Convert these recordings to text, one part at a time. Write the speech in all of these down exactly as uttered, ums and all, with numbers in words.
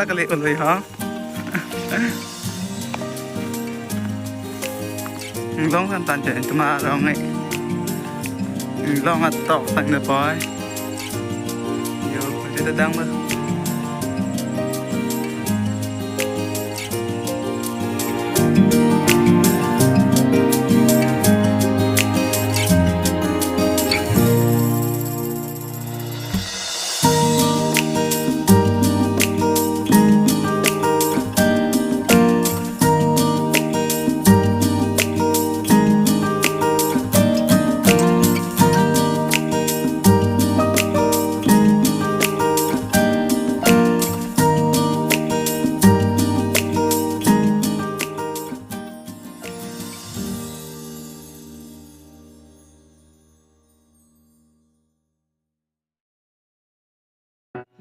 Kali ului ho. Inglong kan tan chen tuma rong e. Inglong atok tang de poi. Yo, di dadang lo.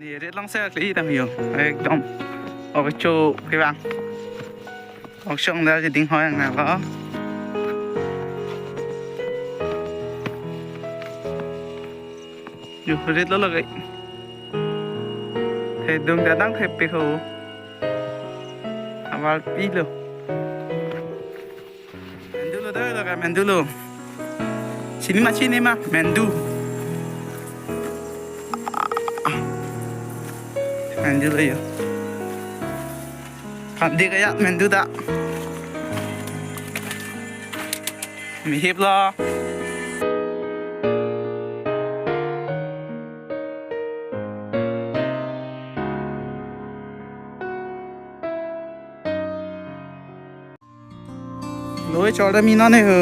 Ni ret long se kli dam yo. Ekdom. Ok cho kevang. Ok chong da je ding hoi ang na ko. Yo ret lo lagi. Thedung dadang thepik ho. Aval pilo. Mendu lo doi lo ka mendu lo. Chini ma chini ma mendu. Ah, ah. Mendu lo yo. Kadi kaya mendu ta. Mihip lo. Loi chol da mi non he ho.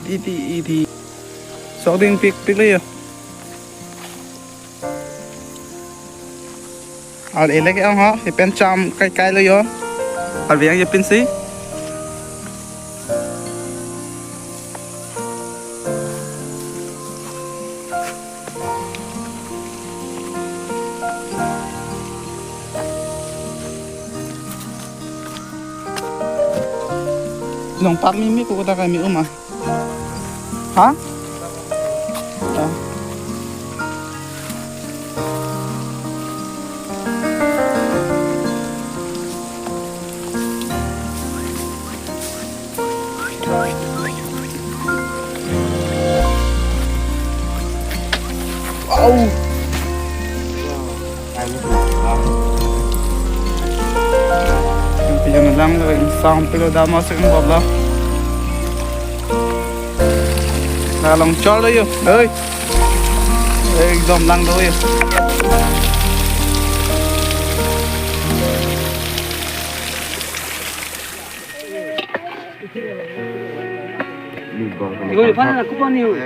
Iti, iti, iti. Sok ding pik, pik le yo. Al elek ang ha, ipen cham kai kai lo yo. Al biang yo pinsi. Long parmi mi ko kota kami uma. Ha? Ah. Au. Pijan lang lo, insang pilo dama sing babla. Nalong chol lo yo. Oi. Ekdom lang do yo. Ibu, ibu, ibu, ibu.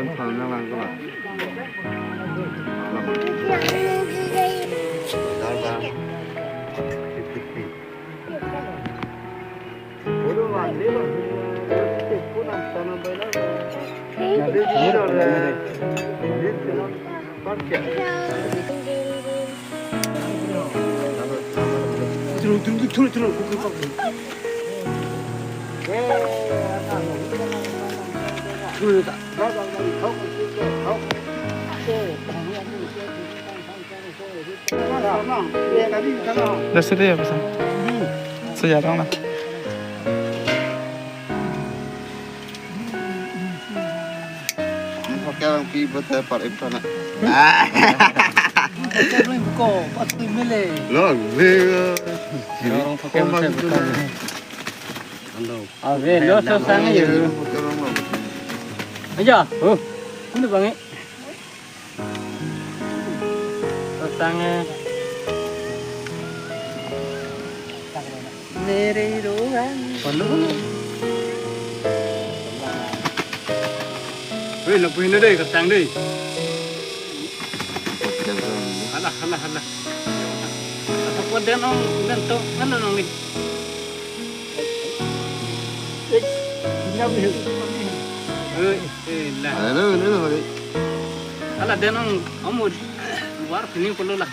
Dah sudah ya, pesan. Sudah dong lah. Pakai orang pi buat apa, eh, sana. Pakai orang buko, pas tu mele. Long, mele. Orang pakai orang buko. Ando. Ave, lo so sang ye. Pakai orang long. Aja, oh. Ini bang eh. Sang, eh. Mere rogan. Perlu. Hei, lapu hina dei, ketang dei. Halah, halah, halah. Apa kuat dan ong, dan to, mana nong ni? Eh, eh, lah. Halo, halo, halo. Alah, dan ong, amud. Luar sini perlu lah.